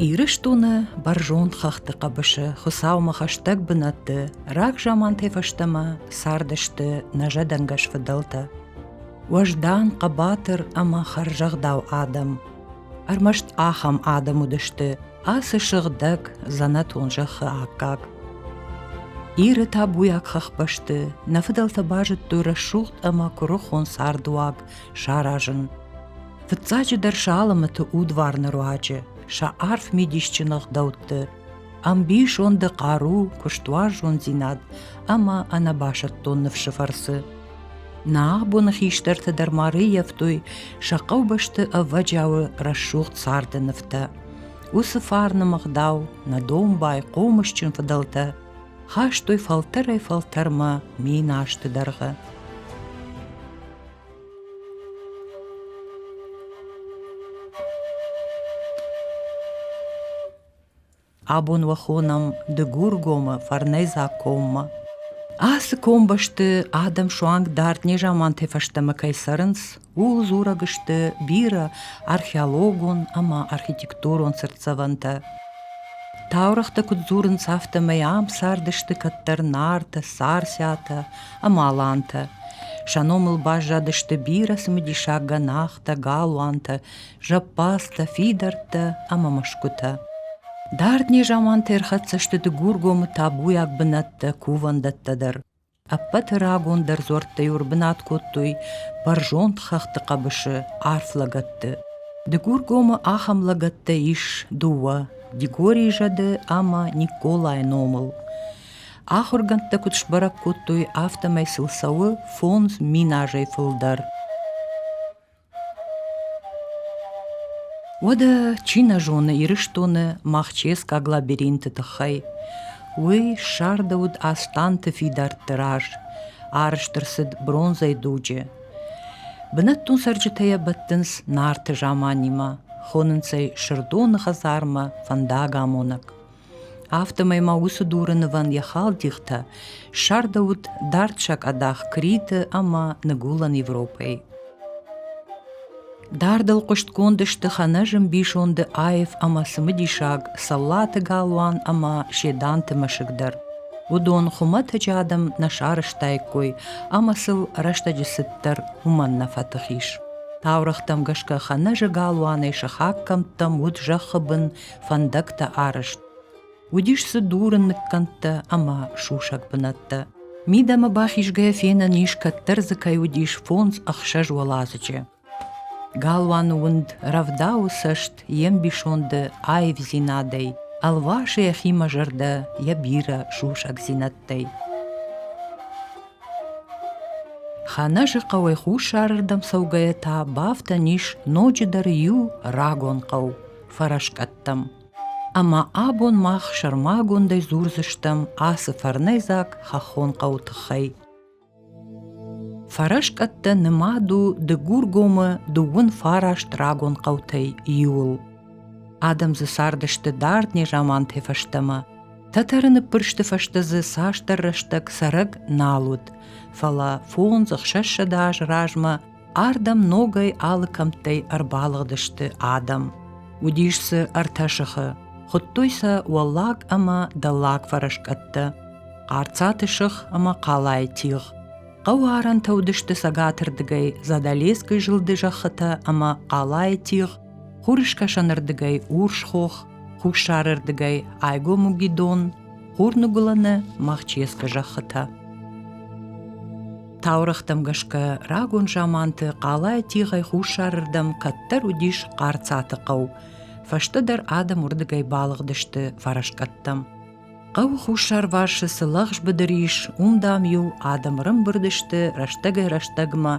Ирыстоны бӕрзонд хӕхты хъӕбысы Хуыцаумӕ хӕстӕг бынӕтты рагзамантӕй фӕстӕмӕ цардысты нӕ зӕдӕнгӕс фыдӕлтӕ. Уӕздан, хъӕбатыр ӕмӕ хӕрзӕгъдау адӕм. Ӕрмӕст ахӕм адӕм уыдысты ацы сыгъдӕг дзӕнӕтон зӕххы аккаг. Иры табуйаг хӕхбӕсты нӕ фыдӕлтӕ базыдтой рӕсугъд ӕмӕ куырыхон цардуаг саразын. Фыццаджыдӕр сӕ алымыты удварны руаджы, сӕ арф мидисджын ӕгъдӕутты, ӕмбисонды хъару, куыстуарзондзинад ӕмӕ ӕнӕбасӕттон ныфсы фӕрцы. Нӕ абоны хистӕртӕ дӕр ма рыййӕфтой сӕ хъӕубӕсты ӕвӕджиауы рӕсугъд царды нывтӕ. Уыцы фарны ӕгъдау нӕ домбай хъомысджын фыдӕлтӕ хастой фӕлтӕрӕй-фӕлтӕрмӕ мин азты дӕргъы. Абон уӕ хонӕм Дыгургомы фӕрнӕйдзаг коммӕ. Ацы комбӕсты адӕм суанг дард незамантӕй фӕстӕмӕ кӕй цӕрынц, ууыл дзурӕг сты бирӕ археологон ӕмӕ архитектурон цыртдзӕвӕнтӕ. Таурӕгътӕ куыд дзурынц, афтӕмӕй ам цардысты кӕддӕр Нартӕ, Царциатӕ ӕмӕ Алантӕ. Сӕ номыл баззадысты бирӕ цымыдисаг гӕнахтӕ, галуантӕ, зӕппадзтӕ, фидӕрттӕ ӕмӕ мӕсгуытӕ. Дард незаманты ӕрхӕццӕ сты Дыгургомы табуйаг бынӕттӕ, кувӕндӕттӕ дӕр. Ӕппӕты рагондӕр дзуӕрттӕ-иу ӕрбынат кодтой бӕрзонд хӕхты хъӕбысы арф лӕгӕтты. Дыгургомы ахӕм лӕгӕттӕ ис дыууӕ – Дигорийы зӕды ӕмӕ Никколайы номыл. Ахуыргӕндтӕ куыд сбӕрӕг кодтой, афтӕмӕй сыл цӕуы 5000 азӕй фылдӕр. Уӕдӕ чи нӕ зоны Ирыстоны Махческаг лабиринты тыххӕй? Уый ссардӕуыд Астанты фидӕртты раз, арӕзт ӕрцыд бронзӕйы дуджы. Бынӕттон цӕрджытӕ йӕ бӕттынц Нарты заманимӕ, хонынц ӕй Сырдоны хӕдзармӕ фӕндагамонӕг. Афтӕмӕй ма уыцы дуры нывӕн йӕ халдихтӕ ссардӕуыд дард сакъадах Криты ӕмӕ Ныгуылӕн Европӕйы. Дардыл хъуыстгонд сты Хӕнӕзы ӕмбисонды аив ӕмӕ цымыдисаг Цӕллаты галуан ӕмӕ Седанты мӕсыг дӕр. Уыдон хуымӕтӕджы адӕм нӕ сарӕзтаиккой ӕмӕ сыл рӕстӕджы цыд дӕр уымӕн нӕ фӕтых ис. Таурӕгътӕм гӕсгӕ Хӕнӕзы галуанӕй сыхаг кӕмттӕм уыд зӕххы бын фӕндӕгтӕ арӕзт. Уыдис дзы дурын ныккӕндтӕ ӕмӕ сусӕг бынӕттӕ. Мидӕмӕ бахизгӕйӕ фенӕн ис, кӕддӕр дзы кӕй уыдис фондз-ӕхсӕз уӕладзыджы. Галуаны уынд рӕвдауы цӕст йе мбисонды аивдзинадӕй, ӕлвасы йӕхимӕ зӕрдӕ йӕ бирӕ сусӕгдзинӕдтӕй. Хӕнӕзы хъӕуӕй хуссарырдӕм цӕугӕйӕ та бафтӕн ис ноджыдӕр иу рагон хъӕу Фӕрӕскъӕттӕм. Ӕмӕ абон мах сӕрмагондӕй дзурдзыстӕм ацы фӕрнӕйдзаг хӕххон хъӕуы тыххӕй. Фӕрӕскъӕттӕ нымад у Дыгургомы дыууын фараст рагон хъӕутӕй иуыл. Адӕм дзы цардысты дард незамантӕй фӕстӕмӕ. Тӕтӕры ныппырсты фӕстӕ дзы цасдӕр рӕстӕг цӕрӕг нал уыд, фӕлӕ фондз-ӕхсӕзсӕдӕ азы размӕ ардӕм ногӕй алы кӕмттӕй ӕрбалыгъдысты адӕм. Уыдис дзы ӕртӕ сыхы, хуыдтой сӕ Уӕллаг ӕмӕ Дӕллаг Фӕрӕскъӕттӕ, Хъарцаты сых ӕмӕ Хъалайы тигъ. Хъӕуы арӕнтӕ уыдысты цӕгатырдыгӕй Задалескы зылды зӕххытӕ ӕмӕ Хъалайы тигъ, хурыскӕсӕнырдыгӕй Урс хох, хуссарырдыгӕй Айгомуги дон, хурныгуылӕны Махческы зӕххытӕ. Таурӕгътӕм гӕсгӕ рагон заманты Хъалайы тигъӕй хуссарырдӕм кӕддӕр уыдис Хъарцаты хъӕу, фӕстӕдӕр адӕм уырдыгӕй балыгъдысты Фӕрӕскъӕттӕм. Хъӕуы хуссарварсы цы лӕгъз быдыр ис, уым, дам-иу адӕм ӕрӕмбырд сты рӕстӕгӕй-рӕстӕгмӕ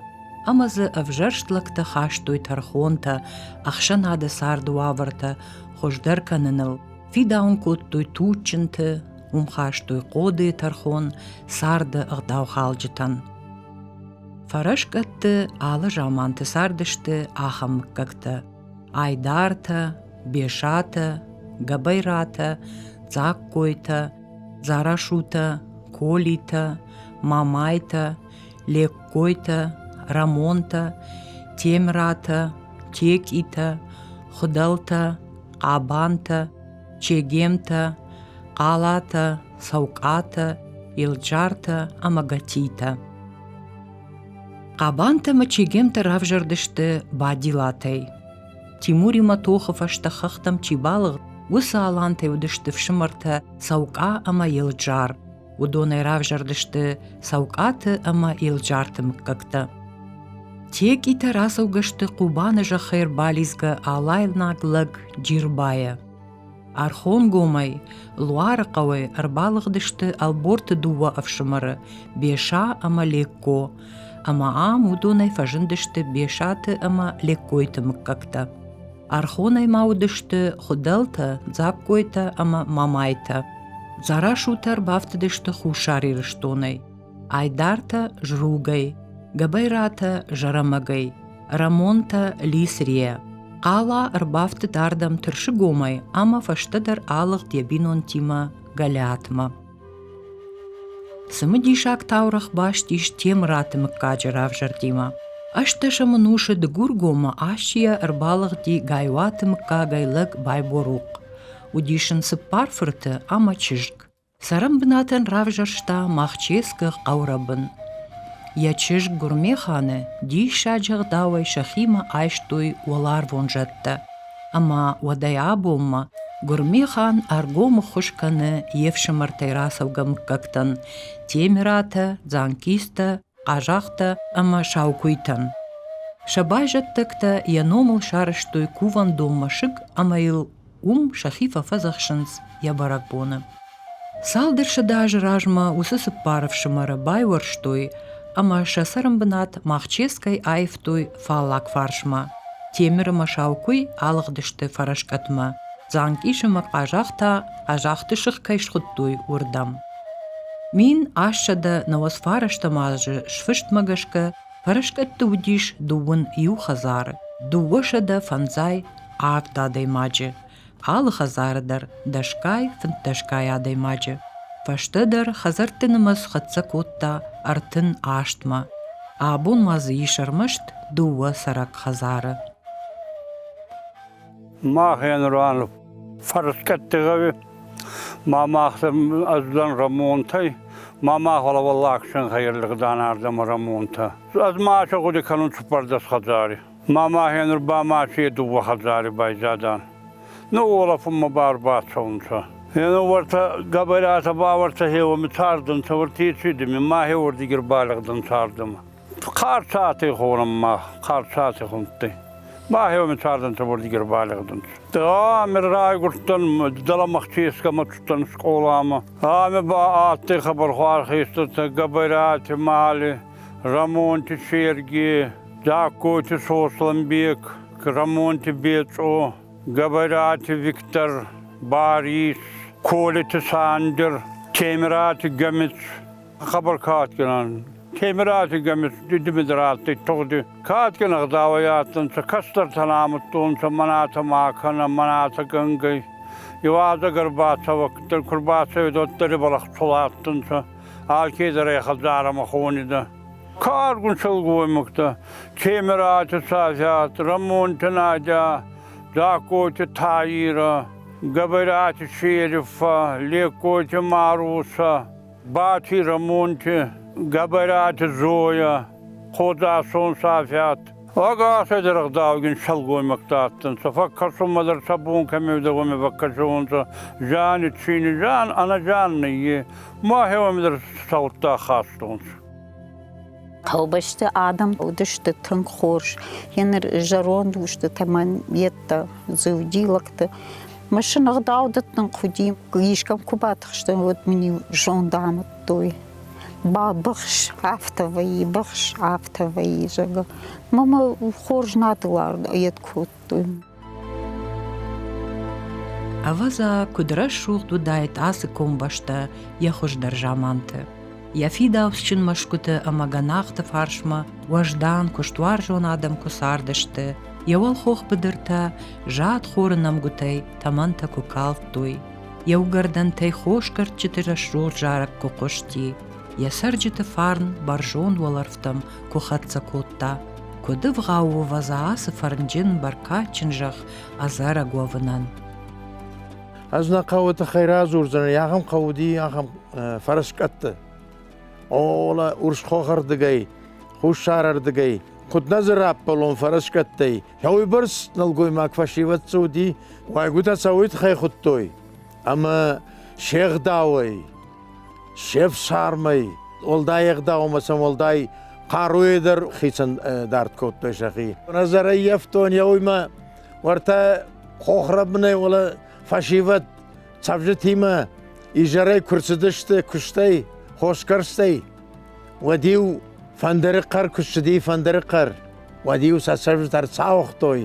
ӕмӕ дзы ӕвзӕрст лӕгтӕ хастой тӕрхонтӕ, ӕхсӕнады царды уавӕртӕ хуыздӕр кӕныныл, фидауын кодтой туджджынты, уым хастой хъодыйы тӕрхон царды ӕгъдаухалджытӕн. Фӕрӕскъӕтты алы заманты цардысты ахӕм мыггӕгтӕ: Айдартӕ, Бесатӕ, Гӕбӕйратӕ, Дзагкойтӕ, Дзарасутӕ, Колитӕ, Мамайтӕ, Леккойтӕ, Рӕмонтӕ, Темыратӕ, Текъитӕ, Хуыдӕлтӕ, Хъабантӕ, Чегемтӕ, Хъалатӕ, Цӕукъатӕ, Елджартӕ ӕмӕ Гатитӕ. Хъабантӕ ӕмӕ Чегемтӕ равзӕрдысты Бадилатӕй. Тимуримӕ тохы фӕстӕ хӕхтӕм чи балыгъд, уыцы алантӕй уыдысты фсымӕртӕ Цӕукъа ӕмӕ Елджар. Уыдонӕй равзӕрдысты Цӕукъаты ӕмӕ Елджарты мыггӕгтӕ. Текъитӕ рацӕугӕ сты Хъубаны зӕххӕй ӕрбалидзгӕ алайнаг лӕг Джирбайӕ. Ӕрхонгомӕй, Луары хъӕуӕй ӕрбалыгъдысты Ӕлборты дыууӕ ӕфсымӕры Беса ӕмӕ Лекко, ӕмӕ ам уыдонӕй фӕзындысты Бесаты ӕмӕ Леккойты мыггӕгтӕ. Ӕрхонӕй ма уыдысты Хуыдӕлтӕ, Дзагкойтӕ ӕмӕ Мамайтӕ. Дзарасутӕ ӕрбафтыдысты Хуссар Ирыстонӕй, Айдартӕ Зругӕй, Гӕбӕйратӕ Зӕрӕмӕгӕй, Рӕмонтӕ Лисрийӕ. Хъала ӕрбафтыд ардӕм Тырсыгомӕй ӕмӕ фӕстӕдӕр алыгъд йӕ бинонтимӕ Гӕлиатмӕ. Цымыдисаг таурӕгъ баст ис Темыраты мыггаджы равзӕрдимӕ. Ӕстдӕсӕм ӕнусы Дыгургоммӕ Асийӕ ӕрбалыгъди Гайуаты мыггагӕй лӕг Байборухъ. Уыдис ын цыппар фырты ӕмӕ чызг. Цӕрӕнбынатӕн равзӕрста Махческы хъӕурӕбын. Йӕ чызг Гуырмеханы диссаджы ӕгъдауӕй сӕхимӕ айстой уӕларвон зӕдтӕ. Ӕмӕ уӕдӕй абонмӕ Гуырмехан ӕргом ӕххуыс кӕны йе фсымӕртӕй рацӕугӕ мыггӕгтӕн Темиратӕ, Дзанкистӕ, Хъазахътӕ ӕмӕ Саукуйтӕн. Сӕ байзӕддӕгтӕ йӕ номыл сарӕзтой кувӕндон мӕсыг ӕмӕ йыл уым сӕхи фӕфӕдзӕхсынц йӕ бӕрӕгбоны. Цалдӕр сӕдӕ азы размӕ уыцы цыппар ӕфсымӕры байуӕрстой ӕмӕ сӕ цӕрӕнбынат Махческӕй аивтой фаллаг фарсмӕ. Темыр ӕмӕ Саукуй алыгъдысты Фӕрӕскъӕтмӕ, Дзанкъис ӕмӕ Хъазах та Хъазахты сых кӕй схуыдтой, уырдӕм. 1899 азы сфыстмӕ гӕсгӕ Фӕрӕскъӕтты уыдис дыууын иу хӕдзары, 257 адӕймаджы, алы хӕдзары дӕр дӕсгай, фынддӕсгай адӕймаджы. Фӕстӕдӕр хӕдзӕртты нымӕц хӕццӕ кодта 38-мӕ. Абон ма дзы ис ӕрмӕст дыууӕ цӕрӕг хӕдзары. Махӕн ран фӕрскъӕтты гъӕуи ма мах ӕз дӕн Рӕмонтӕй, ма мах уӕллаг синхӕй ӕрлигъдан ардӕмӕ Рӕмонтӕ. Ӕз ма аци гъуди кӕнун цуппӕрдӕс хӕдзари. Ма махе нур ба ма ци дууӕ хӕдзари байзадан. Ну уолӕфунмӕ ба ӕрбацӕунцӕ. Е уӕртӕ Гӕбӕлатӕ ба уӕртӕ хеуоми цардӕнцӕ, уӕртӕ еци ма хеуордиги ӕрбалигъдӕнцӕ ардӕмӕ. Хъарцати хонӕн ма Хъарцати хундтӕй. Мӕхеуӕ цардӕнцӕ уордиги ӕрбалигъдӕнцӕ. Ами райгурдтӕн, дӕлӕ Махческӕмӕ цудтӕн скъоламӕ. Ами ба адтӕй хъӕбӕр хестӕртӕ Гӕбӕрати Мали, Рӕмонти Серги, Дзагкойти Сосланбек, Рӕмонти Бецъо, Гӕбӕрати Виктор, Барис, Колити Сандер, Темирати Гӕмиц. Хъӕбӕр кадгинӕн. Темирати Гӕмис Димитрати тугъди кадгин ӕгъдауӕй адтӕнцӕ, кӕстӕртӕн амудтонцӕ мӕнӕтӕ ма кӕнӕ, мӕнӕтӕ гӕнгӕй. Иуазӕг ӕрбацӕуӕг дӕр ку рбацӕуидӕ, уӕддӕр ибӕл ӕхцул адтӕнцӕ. Алкедӕр ӕй хӕдзарӕмӕ хонидӕ. Каргун силгоймӕгтӕ Темирати Сафиат, Рӕмонти Надя, Дзагкойти Таира, Гӕбӕрати Шерифа, Леккойти Маруса, Бати Рӕмонти, Гӕбӕрати Зоя, Ходӕсон Сафиат. Ӕгасӕй дӕр ӕгъдаугин сӕлгоймӕгтӕ адтӕнцӕ. Фӕккӕсунмӕ дӕр сӕ бон кӕми уидӕ, уоми фӕккӕсонцӕ. Зиани цийни зиан, ӕнӕзиан нӕййе. Мӕхеуӕми дӕр цӕудтӕ хастонцӕ. Хъӕубӕсты адӕм уыдысты тынг хорз. Еныр зӕронд устытӕ мӕн йедтӕ дзы уыди лӕгты. Мӕ сын ӕгъдау дӕттын хъуыди. Искӕм куы батыхстӕн, уӕд мын-иу зонд амыдтой. Бабыхс, афтӕ вӕййы, быхс, афтӕ вӕййы, зӕгъгӕ. Мӕ мӕ хорз надыл йед кодтой. Ӕвӕдза, куыд рӕсугъд уыдаид ацы комбӕстӕ йӕ хуыздӕр заманты. Йӕ фидауцджын мӕсгуыты ӕмӕ гӕнахты фарсмӕ уӕздан, куыстуарзон адӕм куы цардысты, йӕ уӕлхох быдыртӕ зад хоры нӕмгуытӕй тӕмӕнтӕ куы калдтой, йӕ уыгӕрдӕнтӕй хосгӕрдджыты рӕсугъд зарӕг куы хъуысти, йӕ цӕрджыты фарн бӕрзонд уӕлӕрвтӕм куы хӕццӕ кодта, куыд ӕвгъау у ӕвӕдза ацы фӕрнджын, бӕркадджын зӕхх ӕдзӕрӕг уӕвынӕн. Ӕз нӕ хъӕуы тыххӕй радзурдзынӕн, ахӕм хъӕу уыди, ахӕм фӕрскъӕтты. Ола Урсхохӕрдыгӕй, Хуссарӕрдыгӕй, куыд нӕ дзы раппӕлон фӕрскъӕттӕй, уыйбӕрц нӕлгоймаг фӕсивӕд дзы уыди, уӕйгуытӕ сӕ уый тыххӕй хуыдтой, ӕмӕ се гъдауӕй, се фсармӕй, уӕлдай ӕгъдаумӕ сӕм уӕлдай хъаруйӕ дӕр хицӕн дард кодтой сӕхи. Ӕз ӕрӕййӕфтон йӕ уыймӕ уӕртӕ хохрӕбынӕй уӕлӕ фӕсивӕд цӕвджытимӕ изӕрӕй куы рцыдысты куыстӕй, хосгӕрстӕй, уӕд-иу фӕндыры хъӕр куы ссыди, фӕндыры хъӕр, уӕд-иу сӕ цӕвджытӕ ӕрцауыгътой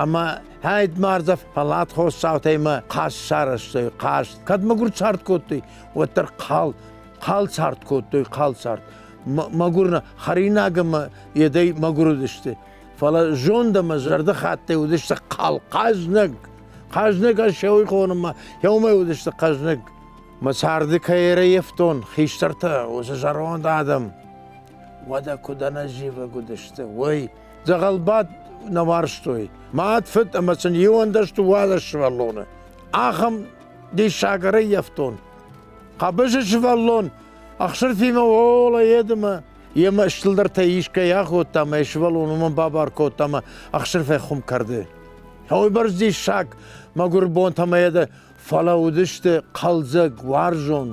ӕмӕ хӕйд-мардзӕ фӕллад хосдзаутӕй мӕ хъазт сарӕзтой, хъазт. Кӕд мӕгуыр цард кодтой, уӕддӕр хъал, хъал цард кодтой, хъал цард. Мӕгуыр нӕ, хӕринаг ӕмӕ едӕй мӕгуыр уыдысты. Фӕлӕ зонд ӕмӕ зӕрдыхаттӕй уыдысты хъал, хъӕзныг. Хъӕзныг ӕз сӕ уый хонынмӕ, еумӕ уыдысты хъӕзныг. Мӕ царды кӕй ӕрӕййӕфтон хистӕртӕ, уыцы зӕронд адӕм, уӕдӕ куыд ӕнӕзивӕг уыдысты, уый. Дзӕгъӕлбадт нӕ уарзтой. Мад, фыд ӕмӕ сын 11 дыууадӕс сывӕллоны. Ахӕм диссаг ӕрӕййӕфтон. Хъӕбысы сывӕллон ӕхсырфимӕ ола едымӕ йемӕ стылдӕртӕй искӕй аходта ӕмӕ йӕ сывӕллон уымӕн бабар кодта ӕмӕ ӕхсырфӕй хуым кӕрды. Уыйбӕрц диссаг мӕгуыр бонтӕ ӕмӕ йӕ фӕлӕ уыдысты хъӕлдзӕг, уарзон.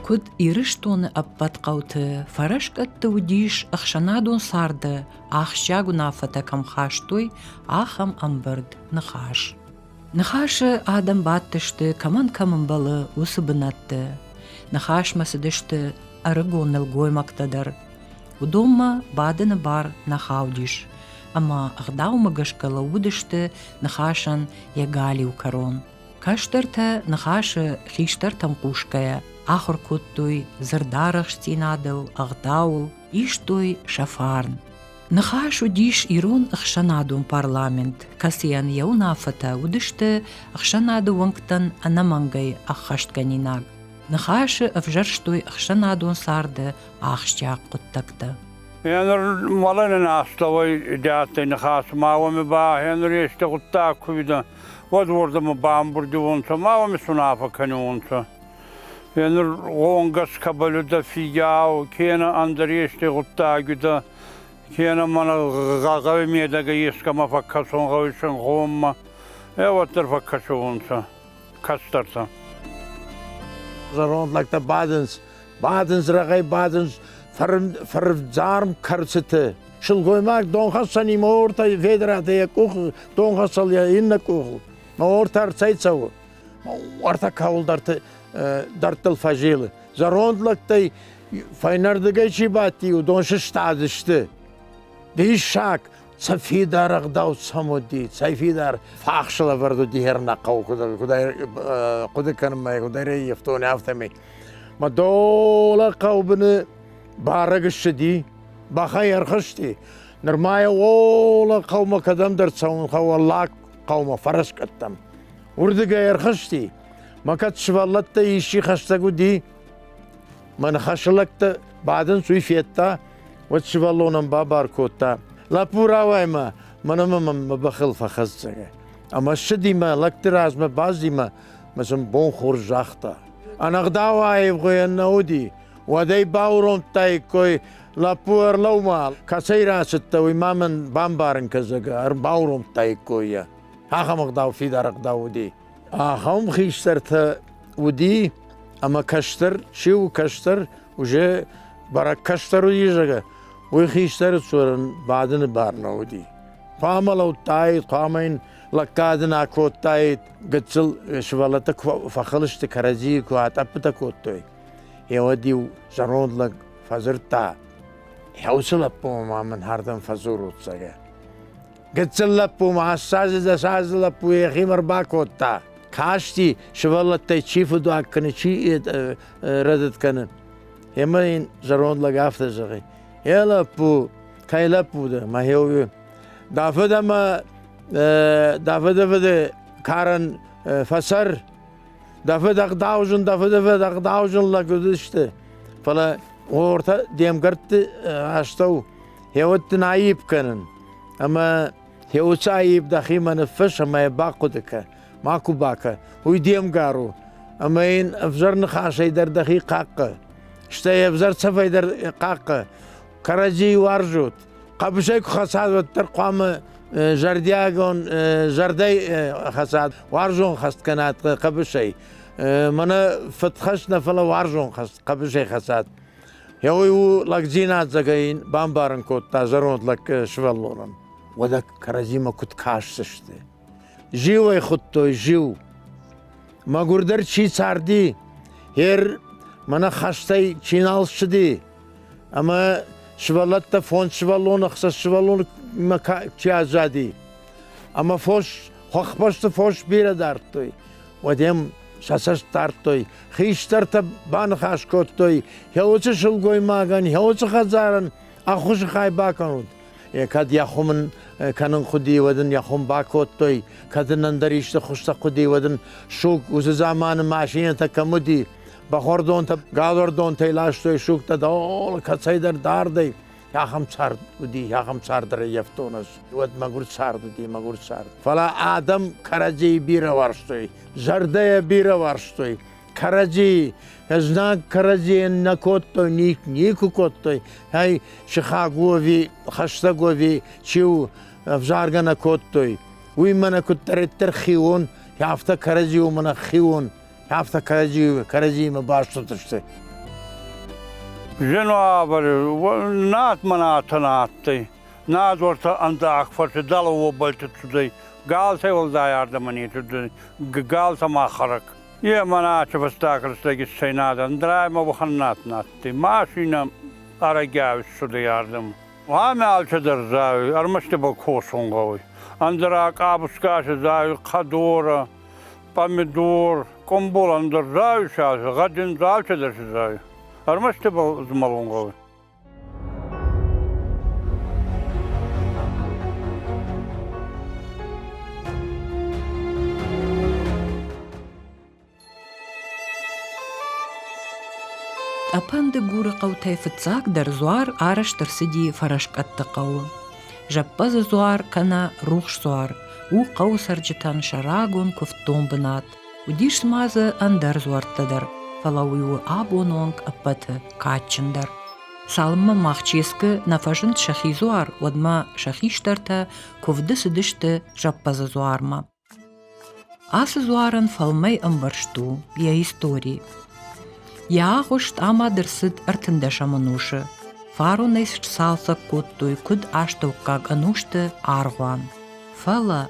Куыд Ирыстоны ӕппӕт хъӕуты фӕрӕзкъӕтты уыдис ӕхсӕнадон царды ахсджиаг уынаффӕтӕ кӕм хастой, ахӕм ӕмбырд, ныхас. Ныхасы адӕм бадтысты, кӕмӕн кӕм ӕмбӕлы, уыцы бынӕтты. Ныхасмӕ цыдысты ӕрыгон нӕлгоймӕгтӕ дӕр. Уыдонмӕ бадыны бар нӕ хаудис, ӕмӕ ӕгъдаумӕ гӕсгӕ лӕууыдысты ныхасӕн йӕ галиу кӕрон. Кӕстӕртӕ ныхасы хистӕртӕм хъусгӕйӕ ахуыр кодтой дзырдарӕхстдзинадыл, ӕгъдауыл, истой сӕ фарн. Ныхас уыдис ирон ӕхсӕнадон парламент, кӕцыйӕн йӕ уынаффӕтӕ уыдысты ӕхсӕнады уӕнгтӕн ӕнӕмӕнгӕй ӕххӕстгӕнинаг. Ныхасы ӕвзӕрстой ӕхсӕнадон царды ахсджиаг хъуыддӕгтӕ. Еныр мӕлӕнӕн астӕуӕй дӕттӕй ныхас ма уоми ба еныр ести гъуддаг ку уидӕ, уӕд уордӕмӕ бамбурд уонцӕ ма уоми сунаффӕ кӕниуонцӕ. Еныр гъонгӕс кӕбӕл уидӕ фиййау, кенӕ ӕндӕр ести гъуддаг уидӕ, кенӕ мӕнӕ гъӕуи медӕгӕ ескӕмӕ фӕккӕсун гъӕуй сингъоммӕ, е уӕддӕр фӕккӕсиуонцӕ кӕстӕртӕ. Зӕронд лӕгтӕ бадынц, бадынц рӕгъӕй бадынц фӕрвдзарм кӕрцыты. Сылгоймаг донхӕссӕнимӕ ортӕ ведратӕ йӕ къухы, донхӕссӕн йӕ иннӕ къухыл. Ортӕ ӕрцӕйцӕуы. Уӕртӕ кӕуылдӕрты дӕрдтыл фӕзилы. Зӕронд лӕгтӕй фӕйнӕрдыгӕй чи бадти, уыдон сыстадысты. Диссаг, сӕ фидар ӕгъдау цӕм уыди, цӕй фидар фахсыл ӕвӕрд уыди хӕрнӕ хъӕуы куыд хъуыды кӕнынмӕ, куыд ӕрӕййӕфтон, афтӕмӕй. Мӕ долӕ хъӕубыны барӕг ссыди, бӕхӕй ӕрхызти. Нырма йӕ олӕ хъӕумӕ кӕдӕмдӕр цӕуын хъӕуы, лӕг хъӕумӕ фӕрӕскъӕттӕм. Уырдыгӕй ӕрхызти. Мӕ кӕд сывӕллӕттӕ исчи хӕстӕг уыди, мӕ ныхасы лӕгтӕ бадынц, уый федта, уӕд сывӕллонӕн бабар кодта. Лӕппу рауай ма, мӕнӕ мӕ мӕ бӕхыл фӕхӕццӕг. Ӕмӕ ссыди мӕ лӕгты размӕ базди мӕ, мӕ сын бон хорз загъта. Ӕнӕгъдау аивгъуыйӕн нӕ уыди, уӕд ӕй бауромдтаиккой, лӕппу ӕрлӕуу-ма, кӕцӕй рацыдтӕ, уый ма мын бамбарын кӕн, зӕгъгӕ, ӕрбауромдтаиккой йӕ. Ахӕм ӕгъдау фидар ӕгъдау уыди. Ахӕм хистӕртӕ уыди, ӕмӕ кӕстӕр, чи у кӕстӕр, уже бӕрӕг кӕстӕр уыди, зӕгъгӕ, уый хистӕры цурӕн бадыны бар нӕ уыди. Хъуамӕ лӕудтаид, хъуамӕ йын лӕггад ын акодтаид, гыццыл сывӕллӕттӕ куы фӕхыл сты, кӕрӕдзийы куы атъӕппытӕ кодтой, уӕд-иу зӕронд лӕг фӕдзырдта, уыцы лӕппумӕ ма мын хӕрдӕм фӕдзурут, зӕгъгӕ. Гыццыл лӕппу ма ассазы дӕсазы лӕппу йӕхимӕ ӕрбакодта. Касти, сывӕллӕттӕй чи фыдуаг кӕны, чи рӕдыд кӕны. Ӕмӕ йын зӕронд лӕг афтӕ зӕгъы: Е лӕппу, кӕй лӕппу дӕ, мӕхе дӕ фыд ӕмӕ дӕ фыды фыды карӕн фӕцӕр, дӕ фыд ӕгъдауджын, дӕ фыды фыд ӕгъдауджын лӕг уыдысты. Фӕлӕ ортӕ де мгӕртты астӕу Гъеуӕд дын аипп кӕнын. Ӕмӕ Уыцы аипп дӕхимӕ ныффысс ӕмӕ йӕ бахъуыды кӕ, макуы бакӕ. Уый де мгар у, ӕмӕ йын ӕвзӕр ныхасӕй дӕр дӕхи хъахъхъӕ. Стӕй ӕвзӕр цӕфӕй дӕр хъахъхъӕ. Кӕрӕдзийы уарзут. Хъӕбысӕй куы хӕцат, уӕддӕр хъуамӕ зӕрдиагон зӕрдӕй хӕцат, уарзон хӕст кӕнат хъӕбысӕй. Мӕнӕ фыдхӕст нӕ, фӕлӕ уарзон хӕст хъӕбысӕй хӕцат. Уый у лӕгдзинад, зӕгъгӕ, йын бамбарын кодта зӕронд лӕг сывӕллонӕн. Уӕдӕ кӕрӕдзимӕ куыд кӕсдзысты? Зиу ӕй хуыдтой, зиу. Мӕгуырдӕр чи царди, ер мӕнӕ хӕстӕй чи нал ссыди, ӕмӕ сывӕллӕттӕ фондз сывӕллоны, ӕхсӕз сывӕллонмӕ чи аззади, ӕмӕ фос, хохбӕсты фос бирӕ дардтой, уӕд ӕм сӕ цӕст дардтой. Хистӕртӕ баныхас кодтой, йӕ уыцы сылгоймагӕн, йӕ уыцы хӕдзарӕн ӕххуысы хай бакӕнут. Кӕд йӕ хуым ын кӕнын хъуыди, уӕд ын йӕ хуым бакодтой, кӕд ын ӕндӕр исты хуызтӕ хъуыди, уӕд ын суг уыцы заманы машинӕтӕ кӕм уыди, бӕхуӕрдонтӕ, галуӕрдонтӕй ластой сугтӕ дол кӕцӕйдӕр дардӕй. Ахӕм цард уыди, ахӕм цард ӕрӕййӕфтон ӕз. Уӕд мӕгуыр цард уыди, мӕгуыр цард. Фӕлӕ адӕм кӕрӕдзийы бирӕ уарзтой, зӕрдӕйӕ бирӕ уарзтой. Кӕрӕдзийы знаг кӕрӕдзийӕн нӕ кодтой, никуы кодтой. Ай сыхаг у ӕви хӕстӕг у ӕви чи у, ӕвзаргӕ нӕ кодтой. Уый мӕнӕ куыддӕриддӕр хион, афтӕ кӕрӕдзи у мӕнӕ хион, афтӕ кӕрӕдзиимӕ баст уыдысты. Зын уавӕры над мӕн атӕн адтӕй. Над уӕртӕ ӕндах фӕрсы дӕлӕ уобӕлти цудӕй. Галтӕй уӕлдай ардӕмӕ не цудӕй. Галтӕ ма хӕрӕг. Е мӕнӕ аци фӕстаг рӕстӕги иссӕй над, ӕндӕрӕй мӕ уӕхӕн над на адтӕй. Машинӕ ӕрӕгиау иссудӕй ардӕмӕ. Ами алчедӕр зайуй, ӕрмӕст ибӕл косун гъӕуй. Ӕндӕра къабускаси зайуй хъӕдорӕ, помидор, къумбул ӕндӕр зайуй гъӕдин алчедӕр си зайуй. Ӕрмӕст ибӕл змӕлун гъӕуй. Тъӕпӕн Дыгуры хъӕутӕй фыццагдӕр дзуар арӕзт ӕрцыди Фӕрӕскъӕтты хъӕуы. Зӕппадзы дзуар кӕнӕ Рухс дзуар у хъӕуы цӕрджытӕн сӕ рагон куывддон бынат. Уыдис ма дзы ӕндӕр дзуӕрттӕ дӕр, фӕлӕ уый у абоны онг ӕппӕты кадджындӕр. Цалынмӕ Махческы нӕ фӕзынд сӕхи дзуар, уӕдмӕ сӕ хистӕртӕ куывды цыдысты Зӕппадзы дзуармӕ. Ацы дзуарӕн фӕлмӕй ӕмбӕрзт у йӕ истори. Йӕ агъуыст амад ӕрцыд ӕртындӕсӕм ӕнусы. Фаронӕй сцалцӕг кодтой куыд астӕуккаг ӕнусты аргъуан. Фӕлӕ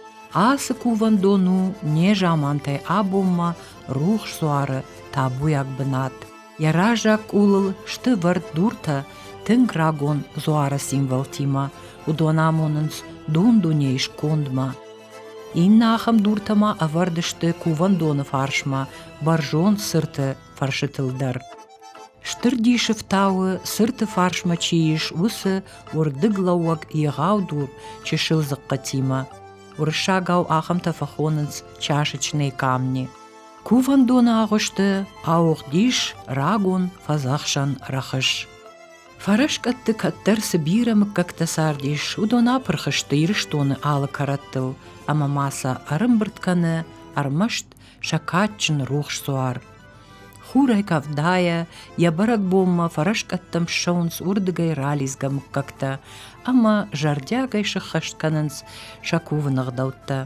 ацы кувӕндон у незамантӕй абонмӕ рухс дзуары табуйаг бынат. Йӕ раззаг къулыл сты вӕрд дуртӕ тынг рагон дзуары символтимӕ, уыдон амонынц дун-дунейы скондмӕ. Иннӕ ахӕм дуртӕ ма ӕвӕрд сты кувӕндоны фарсмӕ бӕрзонд цырты фӕрсытыл дӕр. Стыр дисы фтауы, цырты фарсмӕ чи ис, уыцы уырдыглӕууӕг егъау дур чысыл дзыхъхъытимӕ. Уырыссагау ахӕмтӕ фӕхонынц чашечные камни. Кувӕндоны агъуысты ауыгъд ис рагон фӕдзӕхсӕн рӕхыс. Фӕрӕскъӕтты кӕддӕр цы бирӕ мыггӕгтӕ цардис, уыдон апырх сты Ирыстоны алы кӕрӕттыл ӕмӕ ма сӕ ӕрӕмбырд кӕны ӕрмӕст сӕ кадджын рухс дзуар. Хурӕй къӕвдайӕ йӕ бӕрӕгбонмӕ фӕрӕскъӕттӕм ссӕуынц уырдыгӕй ралидзгӕ мыггӕгтӕ ӕмӕ зӕрдиагӕй сыххӕст кӕнынц сӕ кувыны ӕгъдӕуттӕ.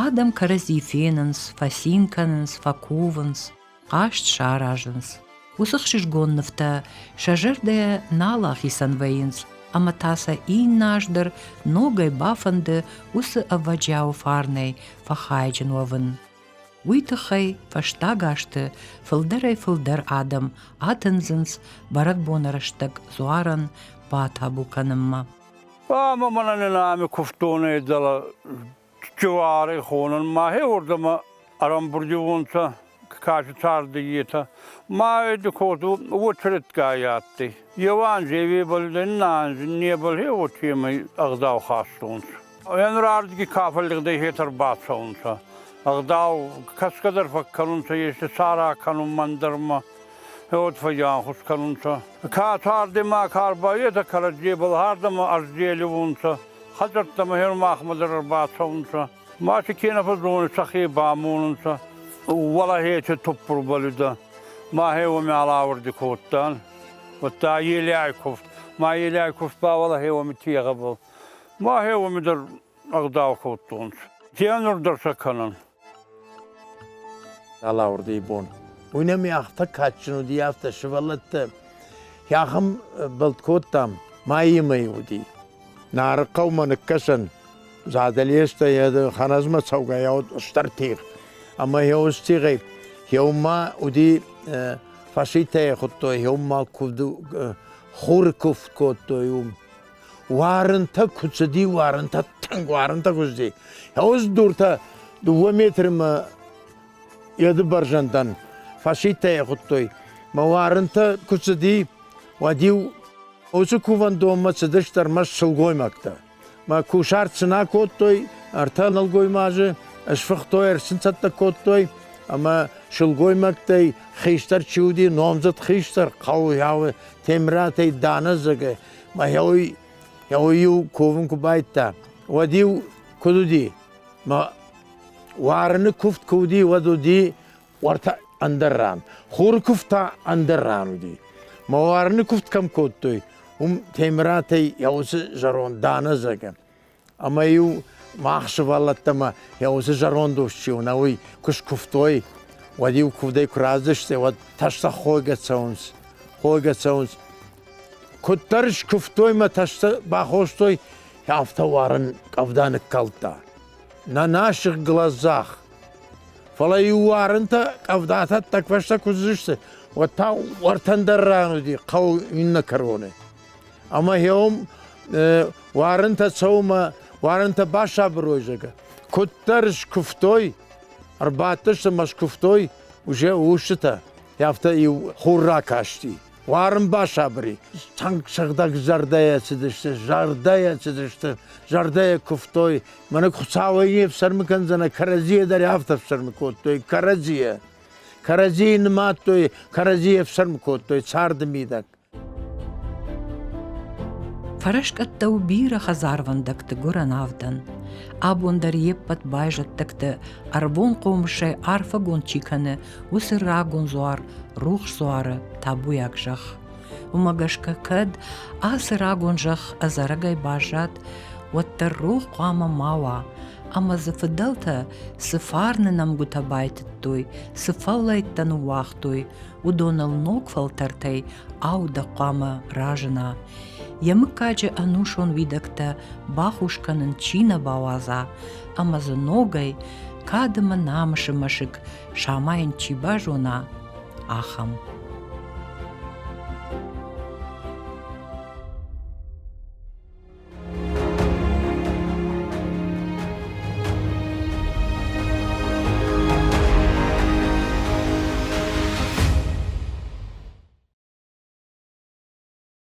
Адӕм кӕрӕдзи фенынц, фӕцин кӕнынц, фӕкувынц, хъазт саразынц. Уыцы хсызгон нывтӕ сӕ зӕрдӕйӕ нал ахицӕн вӕййынц ӕмӕ та сӕ иннӕ аз дӕр ногӕй бафӕнды уыцы ӕвӕджиауы фарнӕй фӕхайджын уӕвын. Уый тыххӕй фӕстаг азты фылдӕрӕй-фылдӕр адӕм атындзынц бӕрӕгбоны рӕстӕг дзуарӕн батабу кӕнынмӕ. Ӕма мӕнӕн ами кувдтонӕй дӕлӕ Джуари хонун мӕхе уордӕмӕ ӕрӕмбурдиуонцӕ кӕси царди етӕ. Ма код уотӕ адтӕй. Еу анз ебел, иннӕ анз небел хе уотемӕй ӕгъдау хастонцӕ. Ӕнӕ ардиги ка фӕллигъдӕй хетӕ ӕрбацӕунцӕ. Ӕгъдау кӕсгӕ дӕр фӕккӕнунцӕ, ести сара кӕнун мӕндӕрмӕ, уӕд фӕййанхус кӕнунцӕ. Ка цардӕй ма ка ӕрбайетӕ кӕрӕдзебӕл ардӕмӕ ӕрзелиуонцӕ. Хӕдзӕрттӕмӕ хер махмӕ дӕр ӕрбацӕунцӕ. Ма си ке нӕ фӕззонуй, сӕхе бамонунцӕ. Уӕлӕхети туппурбӕл ма хе уоми алаурди кодтан. Уӕдта Елиай куфт. Ма Елиай куфт ба уӕлӕхе уоми тегъӕбӕл. Ма хе уоми дӕр ӕгъдау кодтонцӕ. Тенор дӕр сӕ кӕнӕн. Алаурдийы бон. Уый нӕм афтӕ кадджын уыди, афтӕ сывӕллӕттӕ ахӕм бӕлд кодтам, майы уыди. Нары хъӕумӕ ныккӕсӕн, Задӕлестӕ йӕ Хӕнӕзмӕ цӕугӕйӕ уыд стыр тигъ. Ӕмӕ йӕ уыцы тигъӕй еумӕ уыди фашиттӕ йӕ хуыдтой, еумӕ куывды хуры куывд кодтой уым. Уарынтӕ куы цыди, уарынтӕ тынг уарынтӕ куы цыди. Уыцы дуртӕ 2 метрмӕ йӕды бӕрзӕндӕн фашиттӕ йӕ хуыдтой. Мӕ уарынтӕ куы цыди, уӕд-иу уыцы кувӕндонмӕ цыдысты ӕрмӕст сылгоймӕгтӕ. Мӕ кусарт сын акодтой, ӕртӕ нӕлгоймаджы сфыхтой, ӕрсынцӕттӕ кодтой ӕмӕ сылгоймӕгтӕй хистӕр чи уыди, номдзыд хистӕр, хъӕуы Темыратӕй Даназӕгӕй, мӕ иу кувын куы байдта, уӕд-иу куыд уыди, мӕ уарыны куывд куы уыди, уӕд уыди уӕртӕ ӕндӕр ран. Хуры куывд та ӕндӕр ран уыди. Мӕ уарыны куывд кӕм кодтой, уым Темыратӕй йӕ уыцы зӕронд Даназӕгӕ Ӕмӕ-иу мах сывӕллӕттӕ мӕ йӕ уыцы зӕронд ус чи у, нӕ уый куы скуывтой, уӕд-иу куывдӕй куы раздысты, уӕд тӕстӕ хойгӕ цӕуынц, хойгӕ цӕуынц. Куыддӕр скуывтой мӕ тӕстӕ бахостой, афтӕ уарын къӕвда ныккалдта. На наших глазах. Фӕлӕ-иу уарынтӕ къӕвдатӕ тӕквӕстӕ куы уыдзысты, уӕд та уӕртӕн дӕр ран уыди хъӕуы иннӕ кӕроны. Ӕмӕ хеум уарынтӕ цӕуы уарынтӕ басабыр уой, зӕгъгӕ. Куыддӕр скуывтой, ӕрбадтысты мӕ скуывтой уже устытӕ, афтӕ иу хур ракасти. Уарын басабыр и. Тынг сыгъдӕг зӕрдӕйӕ цыдысты, зӕрдӕйӕ цыдысты, зӕрдӕйӕ куывтой. Мӕнӕ Хуыцауӕй не фсӕрмы кӕндзӕнӕ, кӕрӕдзийӕ дӕр афтӕ ӕфсӕрмы кодтой, кӕрӕдзийӕ. Кӕрӕдзийы нымадтой, кӕрӕдзийы ӕфсӕрмы кодтой царды мидӕг. Фӕрӕскъӕттӕ у бирӕ хӕдзарвӕндӕгты гуырӕн авдӕн. Абон дӕр йе ппӕт байзӕддӕгты ӕрвон хъомысӕй арфӕгонд чи кӕны, уыцы рагон дзуар рухс дзуары табуйаг зӕхх. Уымӕ гӕсгӕ кӕд ацы рагон зӕхх ӕдзӕрӕгӕй баззад, уӕддӕр рох хъуамӕ ма уа, ӕмӕ дзы фыдӕлтӕ цы фарны нӕмгуытӕ байтыдтой, цы фӕллӕйттӕ ныууагътой, уыдоныл ног фӕлтӕртӕй аудӕг хъуамӕ разына, йӕ мыггаджы ӕнусон уидӕгтӕ бахус кӕнын чи нӕ бауадза ӕмӕ дзы ногӕй кад ӕмӕ намысы мӕсыг самайын чи базона, ахӕм.